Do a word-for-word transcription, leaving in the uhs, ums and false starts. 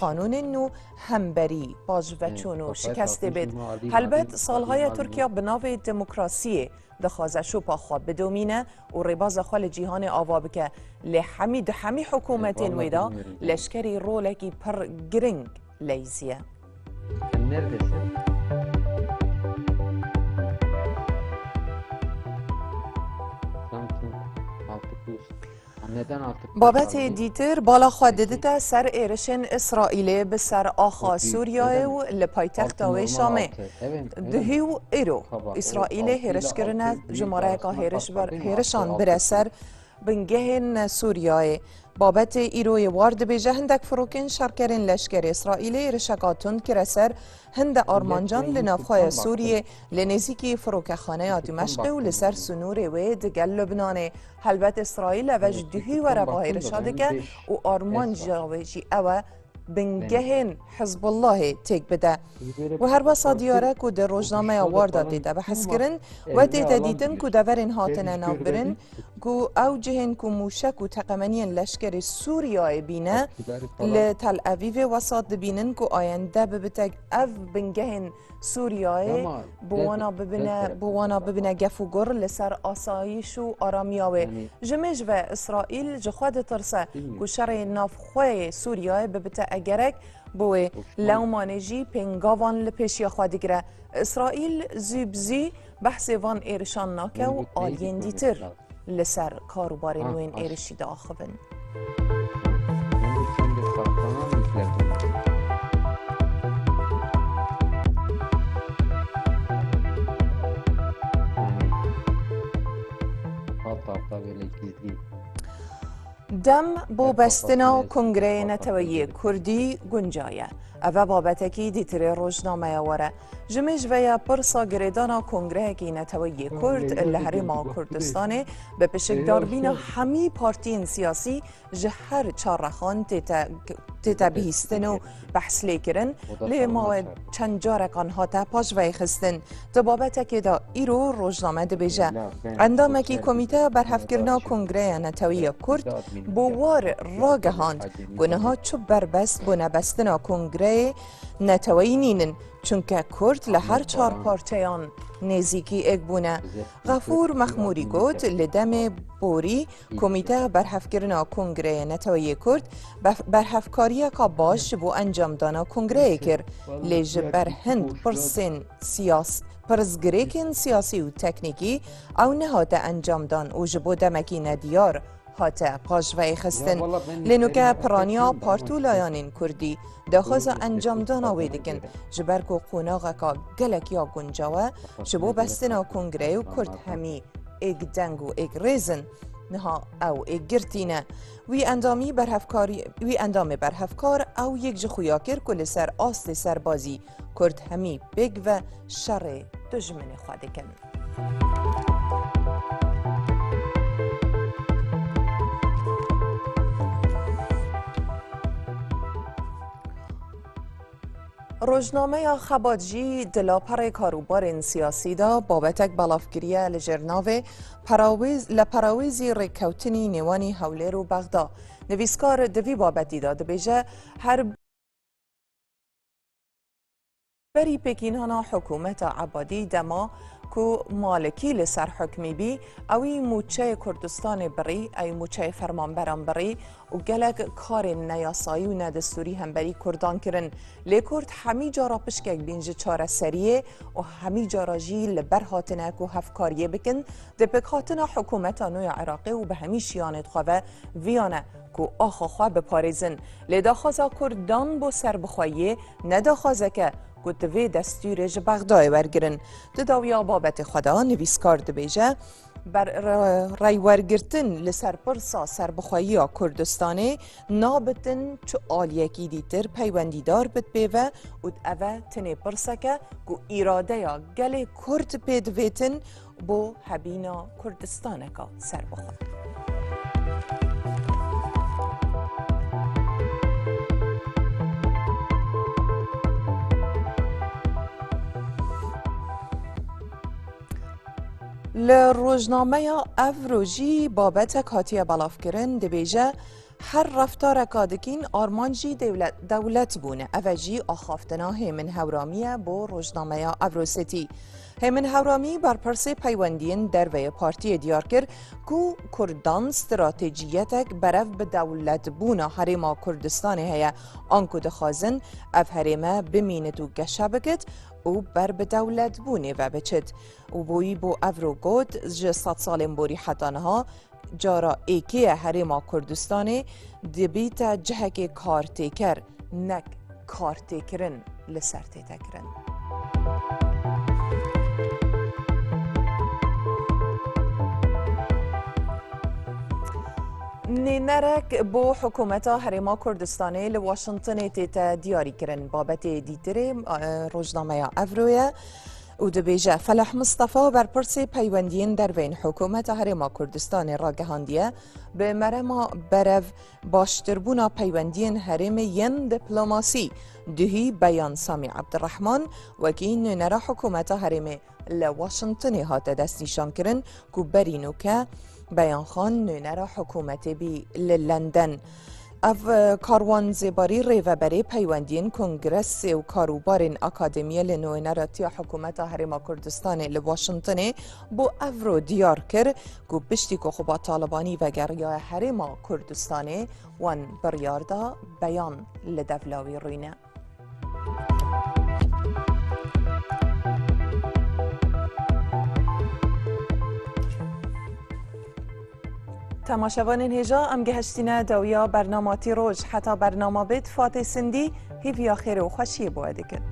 qanûnên nû hemberî, paşveçûn û şikestê bêt. Helbet, salhaya Tirkiya bi navê demokrasiyê dixwaze şopa xwe bidomîne û rêbaza xwe li cîhanê ava bike. Lê hemî di hemî hikûmetên wê de leşkerî rolekî pir giring leyziye. Sen neredesin? Samsun, Altıkuş. Neden artık Babetê dîtir bala xwe didite ser êrişên Îsraîlê bi ser axa Sûriyeyê û li paytexta wê Şamê. Duhî û îro Îsraîlê hêriş kirine, jimareyeka hêriş ber-, hêrişan bire ser bingehên Sûriyeyê. Babetê îroyê war dibêje, hindek firokên şerkerên leşkerê Îsraîlê êrişeka tund kire ser hinde armancan li navxweya Sûriyê, li nêzîkî firokexaneya Dimeşqê û li ser sinûrê wê digel Lubnanê. Helbet Îsraîl eve ji duhî were va hêrişa dike û armanca wê jî ew e bingehên Hizbullahê têk bide. Û her wesa diyar e ku di rojnameya war de tête behs kirin, we tête dîtin ku deverên hatine navbirin, ku ew cihên ku mûşek û teqemeniyên leşkerê Sûriyeyê bîne, li Tel Evîvê wesat dibînin ku ayende bibitek ev bingehên Sûriyeyê bi wana bibine, bi wana bibine gef û gur li ser asayîş û aramiya wê. Ji mêj ve Îsraîl ji xwe ditirse ku şerê navxweyê Sûriyeyê bibite egerek, bi wê lewmanê jî pêngavan li pêşiya xwe digire. Îsraîl zû bi zû behsê van êrişan nake û aliyên dîtir li ser karûbarên wên êrişî diaxivin. Dem bo bestina Kongreyê Neteweyê Kurdî gunca ye. Ev e babetekî dîtirê rojnameya war e. Ji mêj ve ye pirsa girêdana kongreyekî neteweyê Kurd li Herêma Kurdistanê bi pişikdarbîna hemî partiyên siyasî ji her çar rexan tête, tête bihîstin û behs lê kirin, lê mawe çend carekan hate paşveyê xistin. Di babetekê de îro rojname dibêje, endamekî Komîteya Berhevkirina Kongreya Netewî ya Kurd bo war ragehand ku niha çi berbest bo nebestina kongreyê neteweyî nînin, çunke Kurd li her çar parçeyan nêzîkî êk bûne. Xefûr Mexmûrî got, li demê borî Komîteya Berhevkirina Kongreyê Neteweyê Kurd bef-, berhevkariyeka baş ji bo encamdana kongreyê kir, lê ji ber hin pirsên siyas-, pirsgirêkên siyasî û teknîkî ew nehate encamdan û ji bo demekî nediyar hate paşveyê xistin. Lê nuke piraniya part û layanên Kurdî daxwaza encamdana wê dikin, ji ber ku qonaxeka gelek ya guncaw e ji bo bestina kongreyê û Kurd hemî êk deng û êk rêz in. Niha ew êkgirtî ne. Wî endamî berhevkarî-, wî endamê berhevkar ew yek ji xuya kir ku li ser astê serbazî Kurd hemî pêk ve şerê dijminê xwe dikin. Rojnameya Xebat jî di laperê karûbarên siyasî de babetek belav kiriye li jêr navê perawêz-, li perawêzî rêkewtinî nêwanî Hewlêr û Bexda. Nivîskar di vî babetî de dibêje, her berî pêkînana hikûmeta Ebadî dema ku Malikî li ser hukmî bî, ewî mûçeyê Kurdistanê birî, ewî mûçeyê fermanberan birî, û gelek karên neyasayî û nedestûrî hemberî Kurdan kirin. Lê Kurd hemî cara pişkek bîn ji çareseriyê û hemî cara jî li ber hatine ku hevkariyê bikin, di pêkhatina hikûmeta nû ya Iraqê û bi hemî şiyanê dixwe ve viyane ku axa xwe biparêzin. Lê daxwaza Kurdan bo serbixweyiyê ne daxwazeke ku divê destûrê ji Bexdayê wergirin. Di dawiya babetê xwe de nivîskar dibêje, Ber-, re-, reywergirtin li ser pirsa serbixweyiya Kurdistanê nabitin çi aliyekî dîtir peywendîdar bit pê ve û ev e tinê pirseke ku îradeya gelê Kurd pê divêtin bo hebîna Kurdistaneka serbixwe. Li rojnameya Evro jî babetek hatiye belavkirin, dibêje, Her reftareka dikîn armanc jî dewlet, dewlet bûne. Ev e jî axaftina Hêmin Hewramî ye bo rojnameya Evrositî. Hêmin Hewramî berpirsê peywendiyên derveyê partiyê diyar kir ku Kurdan stratejiyetek berev bi dewletbûna Herêma Kurdistanê heye, anku dixwazin ev herême bimînit û geşe bikit û ber bi dewletbûnê ve biçit. Û bo wî bo Evro got, ji sed salên borî heta niha cara êkê ye Herêma Kurdistanê dibîte cihekê kartêker, nek kartêkirin li ser tête kirin. Nûnerek bo hikûmeta Herêma Kurdistanê li Washingtonê tête diyarîkirin. Babetê dîtirê, e, rojnameya Evro ye. Û dibêje, Feleh Mistefa, berpirsê peywendiyên derveyên hikûmeta Herêma Kurdistanê ragihandiye, bi merema berev baştirbûna peywendiyên herêmê yên diplomasî, duhî Beyan Samî Ebdirehman wekî nûnera hikûmeta herêmê li Washingtonê hate destnîşankirin ku berî nûke Beyan Xan nûnera hikûmetê bî li London. Ev, e, Karwan Zêbarî rêveberê peywendiyên kongresê û karûbarên akademiyê li nûneratiya hikûmeta Herêma Kurdistanê li Washingtonê bo Evro diyar kir ku piştî ku Xubat Talibanî vegeriyaye Herêma Kurdistanê, wan biryar da Beyan li devla wî rûne. Temaşevanên hêja, em gihiştîne dawiya bernama Tîroj. Heta bernama bêt, Fatê Sindî hîviya xêr û xweşiyê bo we dikin.